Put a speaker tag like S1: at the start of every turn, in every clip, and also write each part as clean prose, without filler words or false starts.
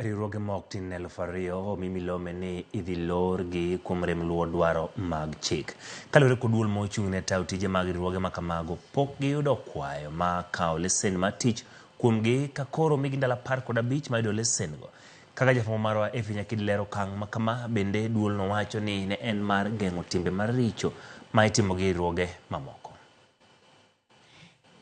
S1: Riwruoge ma ok tin ne 2000 omi milome ni idhi lorgi kuom rem luwo dwaro mag chik. Kaluwore kod duol ma ochung' ne tayo tije mag riwruoge ma kamago, pok giyudo kwayo ma kawo lesen mar tich kuomgi ka koro omigi ndalo 15 mar yudo lesen go. Kaka jafwambo marwa Effie Nyakidi lero okang' ma kama, bende duolno wacho ni ne en mar geng'o timbe maricho ma itimo gi riwruoge mamoko.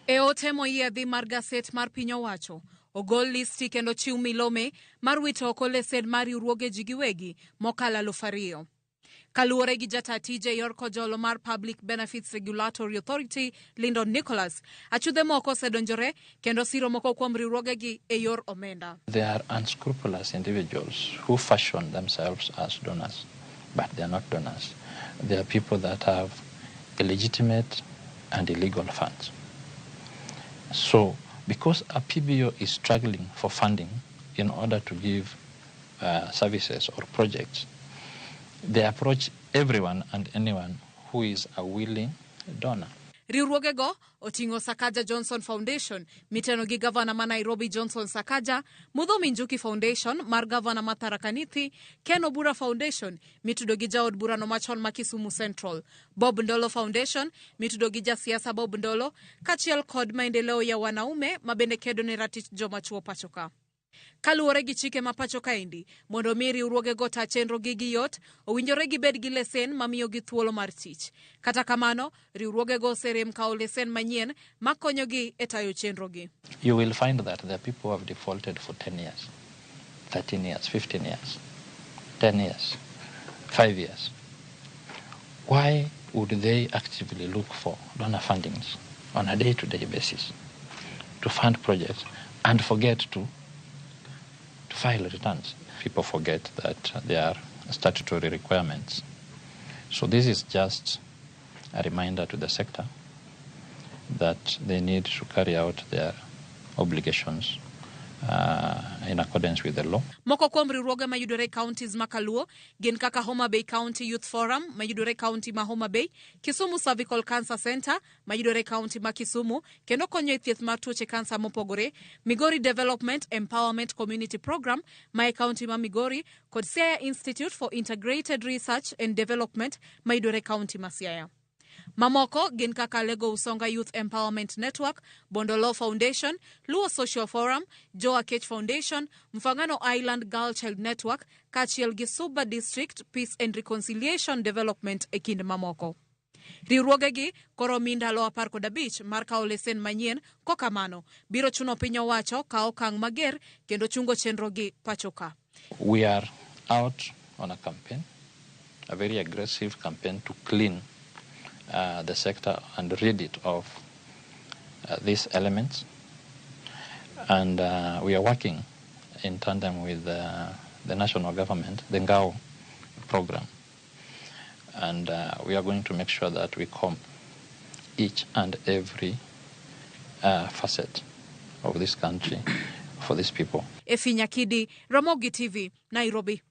S2: E ote moyiedhi mar gaset mar piny owacho, ogol listi kendo chiw milome mar wito oko lesen mar riwruoge ji giwegi mokalo 2000. Kaluwore gi jata tije yor kojolo mar Public Benefits Regulatory Authority, Lyndon Nicholas, achudhe moko osedonjore kendo siro moko kuom riwruogegi e yor omenda.
S3: They are unscrupulous individuals who fashion themselves as donors, but they are not donors. They are people that have illegitimate and illegal funds. So, because a PBO is struggling for funding in order to give services or projects, they approach everyone and anyone who is a willing donor.
S2: Riwruogego oting'o Sakaja Johnson Foundation miteno gi gavana ma Nairobi Johnson Sakaja, Muthomi Njuki Foundation mar gavana ma Tharaka Nithi, Ken Obura Foundation mitudo gi jaod burano machon ma Kisumu Central, Bob Ndolo Foundation mitudo gi jasiasa Bob Ndolo, kaachiel kod Maendeleo ya Wanaume ma bende kedo ne ratich joma chuo pacho ka. Kaluwore gi chike ma pacho kaendi, mondo mi riwruogego ta chenrogi gi yot, owinjore gibed gi lesen mamiyogi thuolo mar tich. Kata kamano, riwruogego oserem kawo lesen manyien makonyogi e tayo chenrogi.
S3: You will find that there are people who have defaulted for 10 years, 13 years, 15 years, 10 years, 5 years. Why would they actively look for donor fundings on a day-to-day basis to fund projects and forget to file returns? People forget that there are statutory requirements. So this is just a reminder to the sector that they need to carry out their obligations in accordance with the law.
S2: Moko kuom riwruoge mayudore e counties ma kaluo gin kaka Homa Bay County Youth Forum mayudore e county ma Homa Bay, Kisumu Cervical Cancer Center mayudore e county ma Kisumu kendo konyo e thieth mar tuoche kansa mopogore, Migori Development Empowerment Community Program ma e county ma Migori kod Siaya Institute for Integrated Research and Development mayudore e county ma Siaya. Mamoko gin kaka Lego Usonga Youth Empowerment Network, Bondolo Foundation, Luo Social Forum, Joa Kech Foundation, Mfangano Island Girl Child Network, kaachiel gi Suba District Peace and Reconciliation Development e kind mamoko. Riwruogegi koro mi ndalo 15 mar kawo lesen manyien kokamano biro chuno piny owacho kawo okang' mager kendo chungo chenrogi pacho ka.
S3: We are out on a campaign, a very aggressive campaign to clean the sector and rid it of these elements. And we are working in tandem with the national government, the NGAO program. And we are going to make sure that we comb each and every facet of this country for these people.
S2: Effie Nyakidi, Ramogi TV, Nairobi.